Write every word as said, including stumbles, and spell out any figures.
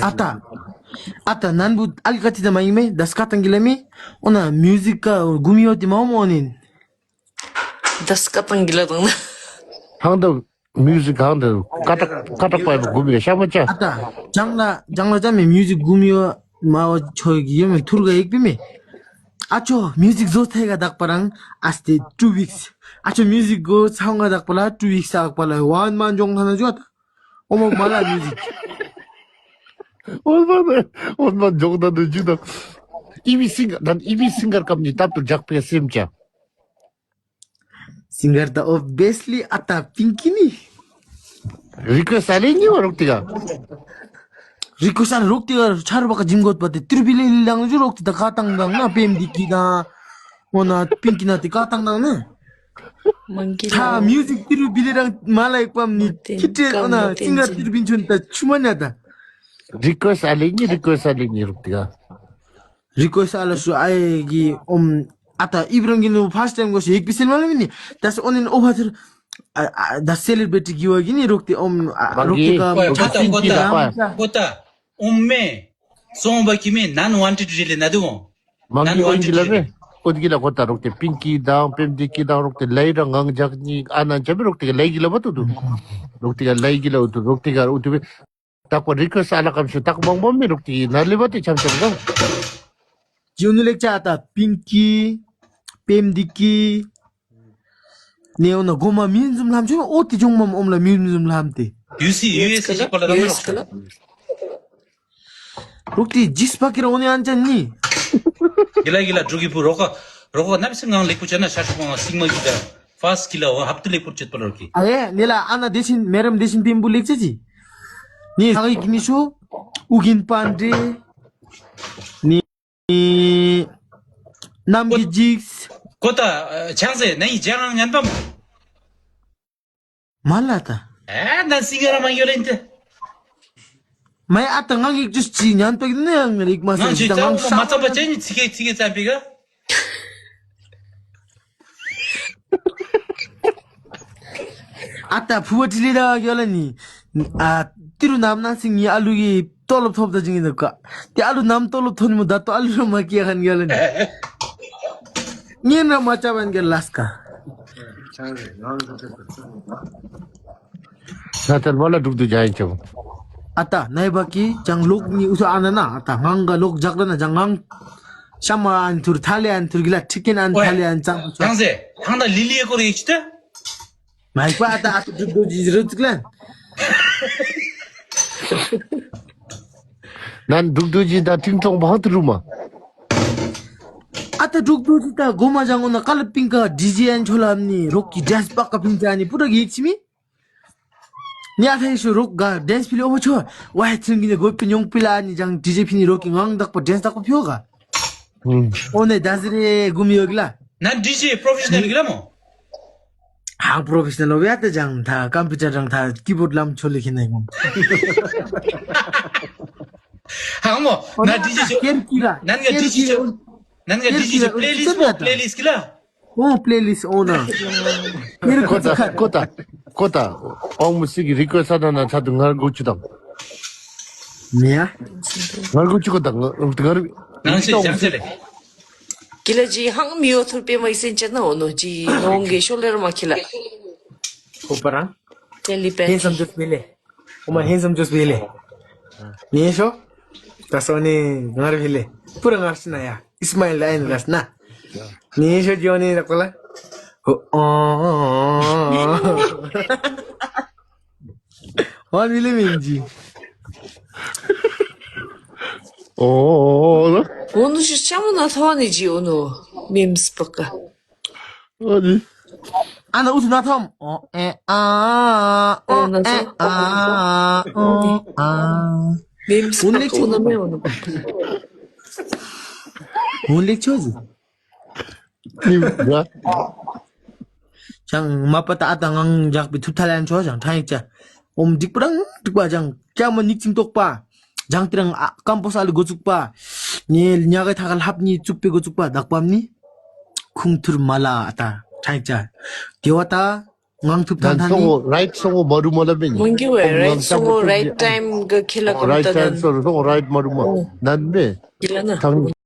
ཨ་ཏ། ཨ་ཏ་ནན་བུ་ཨལ་ཀ་ཏི་ད་མ་ཨིན་མས། དས་ཀ་ཏང་གི་ལ་མེ། འོ་ན་མིའུ་ཟིག་ག་གུ་མི་ཡོད་དེ་མ་འོ་མོ་ནིན། དས་ཀ་ཏང་གི་ལ་དང་ན། ཧང་ད་མིའུ་ཟིག་གང་ད་ཀ་ཏག་ཀ་ཏག་པ་གུ་མི་ཡོད་ཤ་མ་ཅ། ཨ་ཏ། ཇང་ལ་ཇང་ལ་ཅ་མེ་མིའུ་ཟིག་གུ་མི་ཡོད་མ་བ་ཆོ་གི་ཡོད་མེ་ཐུར་ག་ཡེག་པི་མེ། ཨ་ཆོ་མིའུ་ཟིག་ཟོ་ཐེ་ག་དག་པ་རང་ཨ་སྟེ་ཊུ་ཝིཀསི། ཨ་ཆོ་མིའུ་ཟིག་གོ་ཚང་ག་དག་པ་ལ་ཊུ་ཝིཀསི་ཨག་པ་ལ་ཝན་མན་ཇོང་ཐ་ན་ཇོ་ཨ་ཏ། ཨོ་མོ་མ་ལ་མིའུ་ཟིག། ཨོ་མ་ཨོ་མ་ཇོག་ད་ནི་ཇུ་ད། ཨི་བི་སིང་གར་ད་ཨི་བི་སིང་གར་ཀམ་ནི་ཏབ་ཏུ་ཇག་པེ་སེམ་ཅ། སིང་གར་ད་ཨོ་བེ་སི་ལི་ཨ་ཏ་པིང་ཀི་ནི། རི་ཀུ་ཨེསཊ་ཨ་ལེ་ནི་བ་རོག་ཏི་ག། རི་ཀུ་ཨེསཊ་ཨ་ལེ་རོག་ཏི་ག་ཆར་བ་ཀ་ཇིམ་གོད་པ་ཏེ་ཏིར་བི་ལེ་ལང་ཇུ་རོག་ཏི་ད་ཀ་ཏང་དང་ན་པེམ་དི་ཀི་དང་། ཨོ་ན་པིང་ཀི་ན་ཏེ་ཀ་ཏང་དང་ན། མང་གི་ཐ་ལ་མིའུ་ཟིག་ཏིར་བི་ལེ་རང་མ་ལ་ཡེག་པམ་ནི་ཏེན་ཁི་ཏྲེ་ཀ་ཨོ་ན་མོ་ཏེན་སིང་གར་ཅན་ཏིར་བིན་ཆོན་ད་ཆུ་མ་ཉ་ད། རི་ཀུ་ཨེསཊ་ཨ་ལེ་ནི་རི་ཀུ་ཨེསཊ་ཨ་ལེ་ནི་རོག་ཏི་ག། རི་ཀུ་ཨེསཊ་ཨ་ལ་ཤུ་ཨའི་གི་ཨོམ་ཨ་ཏ་ཨི་བི་རང་གི་ནུ་ཕརསཊ་ཊའིམ་གོ་ཤེ་ཡེག་པི་སེལ་མ་ལ་མི་ནི། ཏ་སི་ཨོ་ནིན་ཨོ་བ་ཐུར་ཨ་ཨ་ད་སེ་ལེ་བྲེ་ཊི་གི་བ་གི་ནི་རོག་ཏི་ཨོམ་ཨ་མ་རོག་ཏི་གི་ག་ཨོ་ཆ་ཏ་ཏི་གོ་ཏ་ཏ་གོ་ཏ་ཨོམ་མེ་སོང་བ་གི་མེ་ནན་ཝན་ཊེཌ་རི་ལེ་ན་དུ་ཨོ་མ་ནན་གི་ཝན་ཨོ་ཊེཌ་གི་ལ་རི་མེ་ལེ། ཨོ་ཏི་གི་ལ་གོ་ཏ་རོག་ཏི་པིང་ཀི་དང་པེམ་དི་ཀི་དང་རོག་ཏི་ལའི་རང་ངང་ཇག་ནི་ཨ་ན་ཇ་མེ་རོག་ཏི་ག་ལའི་གི་ལ་བ་ཏུ་དུ། རོག་ཏི་ག་ལའི་གི་ལ་ཨུ་ཏུ་རོག་ཏི་ག་ཨུ་ཏུ་བེ། དག་པ་རི་ཀུ་ཨེསཊ་ཨ་ལ་ཀམ་ཤུ་དག་མང་མང་མི་རོག་ཏི་ན་ལེ་བ་ཏེ་ཆམ་ཆམ་གང་། ཇི་ཨོ་ནུ་ལེགས་ཆ་ཨ་ཏ་པིང་ཀི། པེམ་དི་ཀི། ནེ་ཨོ་ན་གོ་མ་མིང་ཟུམ་ལྷམ་ཆོ་ཨོ་ཏི་ཇོང་མམ་ཨོམ་ལ་མིང་ཟུམ་ལྷམ་ཏེ། ཡུ་སི་ཡུ་ཨེསི་ཨེ་ཞིག་པ་ལ་ཡུ་ཨེསི་ཀ་ལ། རོག་ཏི་ཇིས་པ་ཀི་ར་ཨོ་ནི་ཨན་ཅན་ནི། གི་ལ་གི་ལ་འབྲུག་གི་བུ་རོག་ག་རོག་ག་ནམ་སེ་ངང་ལེགས་པོ་ཆ་ན་ཤ་ཤ་པང་སིང་མ་གི་ད་ཕརསཊ་གི་ལ་ཧབ་ཏུ་ལེགས་པོ་ཆེད་པ་ལ་རོག་གི། ཨ་ཡེ་ནི་ལ་ཨ་ན་དེ་བཞིན་མེ་རམ་དེ་བཞིན་བེམ་བུ་ལེགས་ཆ་ཅི། ནི་ཧ་གི་གི་ནི་ཤོ་ཨུ་གིན་པན་ཏྲེ་ནི་ནམ་གི་ཇིགས། ཀོ་ཏ་ཆང་ཟེ་ནི་ཇ་ངང་ཉན་པམ། མ་ལ་ཏ། ཨེ་ན་སིང་ག་ར་མ་ཡོ་ལེན་ཏེ། མ་ཡ་ཨ་ཏ་ངང་ཡིག་ཇུས་ཅི་ཉན་པ་གི་ནི་ཡང་ཡིག་མ་ང་སེ་ཅི་ད་ངང་ཤ་མ་ཙམ་པ་ཅན་ནི་ཚིག་གེ་ཚིག་གེ་ཙམ་པི་ག། ཨ་ཏ་ཕུ་བ་ཏི་ལི་ར་ཡོ་ལ་ནི། ཨ་ཏི་རུ་ནམ་ན་སིང་ངི་ཨ་ལུ་གི་ཏོ་ལོབ་ཐོབ་ད་ཅིང་ཨིན་ནོ་ཀ། ཏེ་ཨ་ལུ་ནམ་ཏོ་ལོབ་ཐོབ་ནི་མོ་ད་ཏོ་ཨ་ལུ་ར་མ་ཀི་ཡ་ཁན་ཡོ་ལ་ནི། ངན་ར་མ་ཅ་བན་གེ་ལས་ཀ། ན་ཏེ་མ་ལ་འབྲུག་ཏུ་ཇ་ཨིན་ཆོ། ཨ་ཏ་ནའི་བ་ཀི་ཅང་ལོག་ནི་ཨུ་ཚུ་ཨ་ན་ན་ཨ་ཏ་ངང་ག་ལོག་ཇག་ར་ན་ཅང་ངང་། ཤ་མ་ཨན་ཐུར་ཐ་ལེ་ཨན་ཐུར་གི་ལ་ཁྲི་ཀེན་ཨན་ཐ་ལེ་ཨན་ཅང་ཐང་ཟེ་ཐང་ད་ལི་ལི་ཡེ་ཀོ་རེ་ཡེ་ཅི་ཏ། མ་ཡེ་པ་ཨ་ཏ་ཨ་ཏ་འབྲུག་རྡོ་རྗེ་རུ་ཙིག་ལན། ནན་འབྲུག་རྡོ་རྗེ་དང་ཏིང་ཀྲོང་བང་དུ་རུ་མ། ཨ་ཏ་འབྲུག་རྡོ་རྗེ་ད་གོ་མ་ཇང་ངོ་ན་ཀ་ལ་པིང་ཀ་ཌི་ཇེ་ཨན་ཆོ་ལ་ནི་རོག་གི་ཌེན་སི་པ་ཀ་པིང་ཅ་ནི་པུ་ར་གི་ཡིག་ཆི་མི། ནི་ཨ་ཐའི་ཤོ་རོག་ག་ཌེན་སི་ཕི་ལི་ཨོ་ཆོ་ཝའི་ཚིང་གི་ནི་གོ་པི་ཉོང་པི་ལ་ནི་ཇང་ཌི་ཇེ་ཕི་ནི་རོག་གི་ངང་དག་པ་ཌེན་སི་དག་པ་ཕིའོ་ག། ཨོ་ནི་ད་ཟེར་རེ་གུ་མི་ཡོ་གི་ལ། ནན་ཌི་ཇེ་པྲོ་ཕེ་ཤ་ནལ་གི་ལ་མོ། ཧང་པྲོ་ཕེ་ཤ་ནལ་ལོ་བེ་ཨ་ཏ་ཇང་ཐ་ཀམ་པིའུ་ཊར་རང་ཐ་ཀི་བོརཌ་ལམ་ཆོ་ལེ་ཁེ་ནའི་མོ། ཧང་མོ་ནན་ཌི་ཇེ་ཆོ་ནན་ག་ཌི་ཇེ་ཆོ་ནན་ག་ཌི་ཇེ་ཆོ་པི་ལེ་ལིསཊ་མོ་པི་ལེ་ལིསཊ་གི་ལ། ཨོ་པི་ལེ་ལིསཊ་ཨོ་ན། ཀོ་ཏ་ཀོ་ཏ་ཀོ་ཏ། ཨོ་མུ་སི་གི་རི་ཀུ་ཨེསཊ་ས་ད་ན་ཆ་དུ་ངར་གུ་ཆུ་དང་། མེ་ཡ། ངར་གུ་ཆུ་ཀོ་ཏ་ངར་ངར་ནང་ཤེས་ཅང་ཟེར་ལེ། ཀི་ལ་ཇི་ཧང་མི་ཡོ་ཐུར་པེ་མ་ཡི་སེན་ཅན་ན་ཨོ་ནོ་ཇི་ནོང་གེ་ཤོ་ལེར་མ་ཁི་ལ། ཁོ་པ་རང་། ཧེན་སམ་ཇོས་པེ་ལེ། ཨོ་མ་ཧེན་སམ་ཇོས་པེ་ལེ། ནེ་ཤོ། ད་སོ་ནི་ངར་ཕི་ལེ། པུ་ར་ངར་སི་ན་ཡ། ཨིས་མ་ཨིལ་ཨ་ནི་ར་སི་ན། ནེ་ཤོ་ཇི་ཨོ་ནི་ར་ཀོ་ལ། ཨོ་ཨོ། ཝ་མི་ལེ་མིན་ཇི། ཨོ། ཨོ་ནུ་ཤུ་ཤ་མ་ན་ཐོ་ནི་ཇི་ཨོ་ནུ་མིམ་སི་པ་ཀ། ཨ་ནི། ཨ་ན་ཨུ་ཐུ་ན་ཐོམ། ཨོ་ཨེ་ཨ། ཨོ་ཨེ་ཨ། ཨོ་ཨ། མིམ་སི་པ་ཀ་ཨོ་ན་མེ་ཨོ་ནུ་པ། ཨོ་ལེགས་ཆོས་ཟིག། ནི་བ། ཅང་མ་པ་ཏ་ཨ་ཏ་ངང་ཇག་པི་ཐུབ་ཐ་ལན་ཆོ་ཅང་ཐང་ཡིག་ཅ། ཨོམ་འགྲིག་པ་རང་འགྲིག་པ་ཅང་ཀྱ་མ་ཉིག་ཅིང་ཏོག་པ། ཅང་ཏི་རང་ཨ་ཀམ་པོ་ས་ལི་གོ་ཚུགས་པ། ནི་ཉ་ག་ཐ་ག་ལྷབ་ནི་ཚུགས་པེ་གོ་ཚུགས་པ་དག་པམ་ནི། ཁུང་ཐུར་མ་ལ་ཨ་ཏ་ཐང་ཡིག་ཅ། དེ་བ་ཏ། ངང་ཐུབ་ཐང་ཐང་ནི། སོང་ངོ་རའིཊ་སོང་ངོ་མ་རུང་མ་ལ་མེ་ནི། མོན་གྱི་ཝེ་རའིཊ་སོང་ངོ་རའིཊ་ཊའིམ་ག་ཁེ་ལ་ཨོ་རའིཊ་ཊའིམ་སོང་ངོ་རའིཊ་མ་རུང་མ་ནན་མེ། ཀི་ལ་ན། ཐང་།